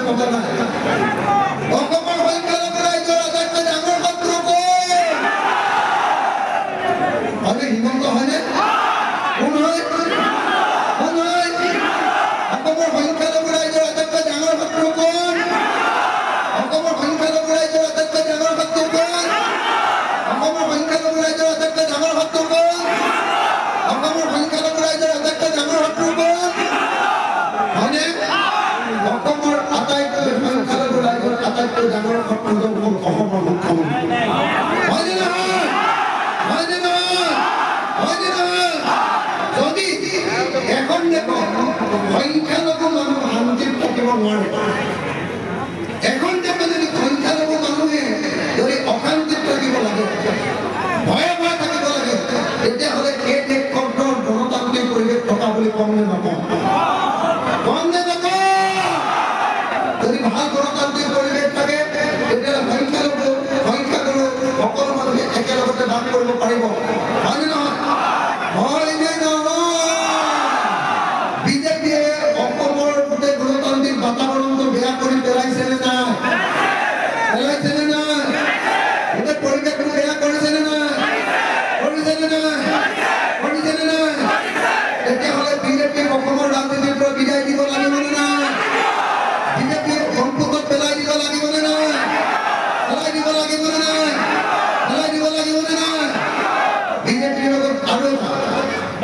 পতা নাই। অসমৰ সংখ্যালঘু ৰাইজৰ আটাইতকৈ ডাঙৰ শত্ৰু কোন? হয়নে হিমন্ত? হয়নে? কোন হয়? কোন হয়? অসমৰ সংখ্যালঘু ৰাইজৰ আটাইতকৈ ডাঙৰ শত্ৰু কোন? অসমৰ সংখ্যালঘু ৰাইজৰ আটাইতকৈ ডাঙৰ শত্ৰু কোন? অসমৰ সংখ্যালঘু ৰাইজৰ আটাইতকৈ ডাঙৰ শত্ৰু কোন? অসমৰ সংখ্যালঘু ৰাইজৰ আটাইতকৈ ডাঙৰ শত্ৰু কোন? হয়নে? অসমৰ আটাইতকৈ সংখ্যালঘু ৰাইজৰ আটাইতকৈ ডাঙৰ শত্ৰুজন হ'ল অসমৰ মুখ্যমন্ত্ৰী। হয়নে নহয়? হয়নে নহয়? হয়নে নহয়? যদি এখন দেশত সংখ্যালঘু মানুহ শান্তিত থাকিব নোৱাৰে, এখন দেশত যদি সংখ্যালঘু মানুহে যদি অশান্তিত থাকিব লাগে, ভয়ে ভয়ে থাকিব লাগে, তেতিয়াহ'লে এই দেশখনৰ গণতান্ত্ৰিক পৰিৱেশ থকা বুলি কম নে নকম? কম নে নকম? যদি ভাল গণতান্ত্ৰিক পৰিৱেশ থাকে, তেতিয়াহ'লে সংখ্যালঘু সংখ্যাগুৰু সকলো মানুহে একেলগতে বাস কৰিব পাৰিব। হয়নে নহয়? হয়নে নহয়? বিজেপিয়ে অসমৰ গোটেই গণতান্ত্ৰিক বাতাবৰণটো বেয়া কৰি পেলাইছে নে নাই? পেলাইছে নে নাই? গোটেই পৰিৱেশটো বেয়া কৰিছে নে নাই? কৰিছে নে নাই? কৰিছে নে নাই? তেতিয়াহ'লে বিজেপিক অসমৰ ৰাজনীতিৰ পৰা বিদায় দিব লাগিব নে নাই? বিজেপিক ব্ৰহ্মপুত্ৰত পেলাই দিব লাগিব নে নাই? পেলাই দিব লাগিব নে নাই? পেলাই দিব লাগিব নে নাই? বিজেপিৰ লগত আৰু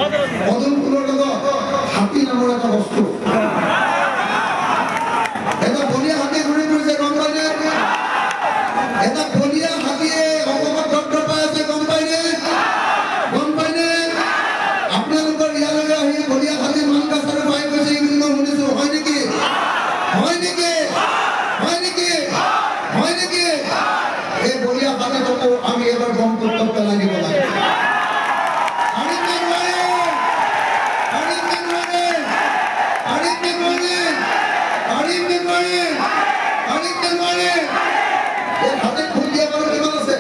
এটা পদুম ফুলৰ লগত হাতী নামৰ এটা বস্তু, এটা বলীয়া হাতী ঘূৰি ফুৰিছে, গম পাইনে? এটা বলীয়া হাতীয়ে অসমত দপদপাই আছে, গম পাইনে? গম পাইনে? আপোনালোকৰ ইয়ালৈকে আহি বলীয়া হাতী মানকাছাৰো পাই গৈছে বুলি মই শুনিছো। হয় নেকি? হয় নেকি? হয় নেকি? হয় নেকি? এই বলীয়া হাতীটোকো আমি এবাৰ ব্ৰহ্মপুত্ৰত পেলাই দিব লাগে। পাৰিম নে নোৱাৰিম? পাৰিম নে নোৱাৰিম? পাৰিম নে নোৱাৰিম? পাৰিম নে নোৱাৰিম? পাৰিম নে নোৱাৰিম? এই হাতীত ভোট দিয়া মানুহ কিমান আছে?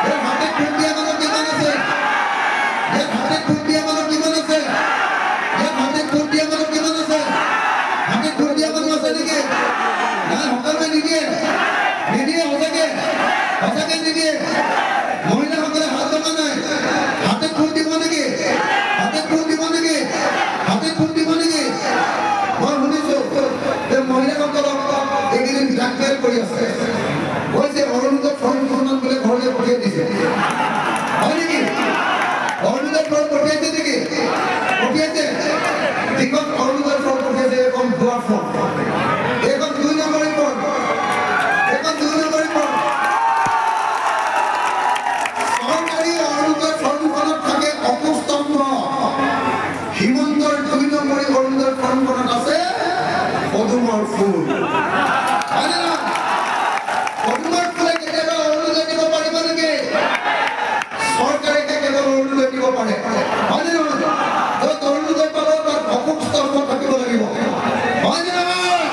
এই হাতীত ভোট দিয়া মানুহ কিমান আছে? ইয়াত হাতীত ভোট দিয়া মানুহ কিমান আছে? ইয়াত হাতীত ভোট দিয়া মানুহ কিমান আছে? হাতীত ভোট দিয়া মানুহ আছে নেকি? নাই, সকলোৱে নিদিয়ে। নিদিয়ে সঁচাকে? সঁচাকে নিদিয়ে? মহিলাসকলে হাত জমা নাই। হাতীত ভোট দিব নেকি? হাতীত ভোট দিব নেকি? হাতীত ভোট দিব নেকি? মই শুনিছো যে মহিলাসকলক এইকেইদিন ব্লেকমেইল কৰি আছে। কৈছে অৰুণোদয় ফৰ্মখনত বোলে ঘৰলৈ পঠিয়াই দিছে। হয় নেকি? অৰুণোদয় ফৰ্ম পঠিয়াইছে নেকি? পঠিয়াইছে। যিখন অৰুণোদয় ফৰ্ম পঠিয়াইছে, এইখন ভুৱা ফৰ্ম, এইখন 2 নম্বৰী ফৰ্ম, এইখন 2 নম্বৰী ফৰ্ম। চৰকাৰী অৰুণোদয় ফৰ্মখনত থাকে অপুস্তম্ভ। হিমন্তৰ 2 নম্বৰী অৰুণোদয় ফৰ্মখনত আছে পদুমৰ ফুল। হয়নে নহয়? পদুমৰ ফুলে কেতিয়াবা অৰুণোদয় দিব পাৰিব নেকি? চৰকাৰে কেৱল অৰুণোদয় দিব পাৰে, হয়নে নহয়? য'ত অৰুণোদয় পাব তাত অশোক স্তম্ভ থাকিব লাগিব। হয়নে নহয়?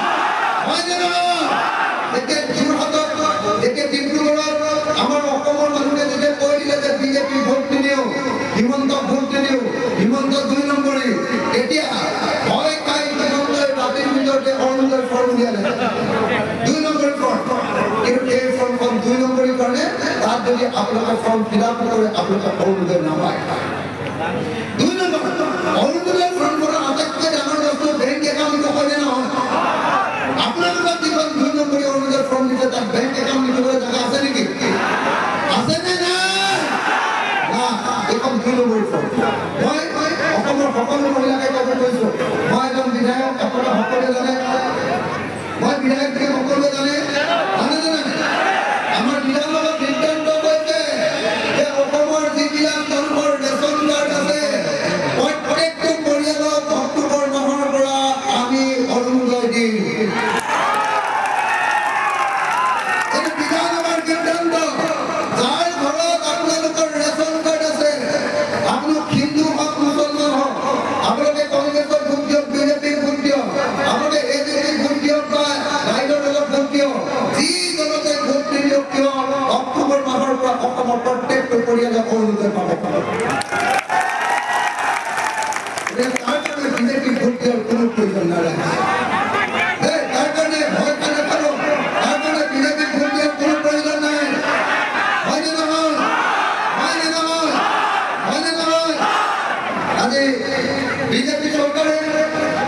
হয়নে নহয়? যেতিয়া যোৰহাটত, যেতিয়া ডিব্ৰুগড়ত আমাৰ অসমৰ মানুহে যেতিয়া কৈ দিলে যে বিজেপি ভোট নিদিওঁ, হিমন্তক ভোট নিদিওঁ, হিমন্ত 2 নম্বৰী, তেতিয়া ভয় খাই হিমন্তই ৰাতিৰ ভিতৰতে অৰুণোদয় ফৰ্ম উলিয়ালে, 2 নম্বৰী ফৰ্ম। কিন্তু এই ফৰ্মখন 2 নম্বৰীৰ কাৰণে তাত যদি আপোনালোকে ফৰ্ম ফিল আপ নকৰে, আপোনালোকে অৰুণোদয় নাপায়। 2 নম্বৰ অৰুণোদয় ফৰ্মখনৰ আটাইতকৈ ডাঙৰ বস্তু বেংক একাউণ্ট, হয়নে নহয়? আপোনালোকক যিখন 2 নম্বৰী অৰুণোদয় ফৰ্ম দিছে, তাত বেংক একাউণ্ট লিখিবলৈ জেগা আছে নেকি? আছে নে নাই? না, এইখন 2 নম্বৰী ফৰ্ম। মই অসমৰ সকলো মহিলাকে ক'ব কৈছো, মই এজন বিধায়ক, আপোনালোকে সকলোৱে জানে। মই বিধায়ক বুলি সকলোৱে জানে, জানে জানে? আমাৰ বিধানসভাত সিদ্ধান্ত হৈছে যে অসমৰ যিবিলাক মানুহৰ ৰেচন কাৰ্ড আছে, প্ৰত্যেকটো পৰিয়ালক অক্টোবৰ মাহৰ পৰা আমি অৰুণোদয় দিম। এইটো বিধানসভাৰ সিদ্ধান্ত। যাৰ ঘৰত আপোনালোকৰ ৰেচন কাৰ্ড আছে, আপোনালোক হিন্দু হওক মুছলমান হওক, আপোনালোকে কংগ্ৰেছক ভোট দিয়ক, বিজেপিক ভোট দিয়ক, আপোনালোকে এ জি পিক ভোট দিয়ক বা ৰাইজৰ দলক ভোট দিয়ক, যি দলতে ভোট নিদিয়ক কিয়, অক্টোবৰ মাহৰ পৰা অসমৰ প্ৰত্যেকটো পৰিয়ালে অৰুণোদয় পাব। তাৰ কাৰণে বিজেপিক ভোট দিয়াৰ কোনো প্ৰয়োজন নাই। আজি বিজেপি চৰকাৰে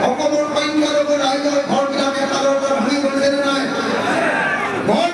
অসমৰ সংখ্যালঘু ৰাইজৰ ঘৰবিলাক এফালৰ পৰা ভাঙি গৈছে নে নাই? ঘৰ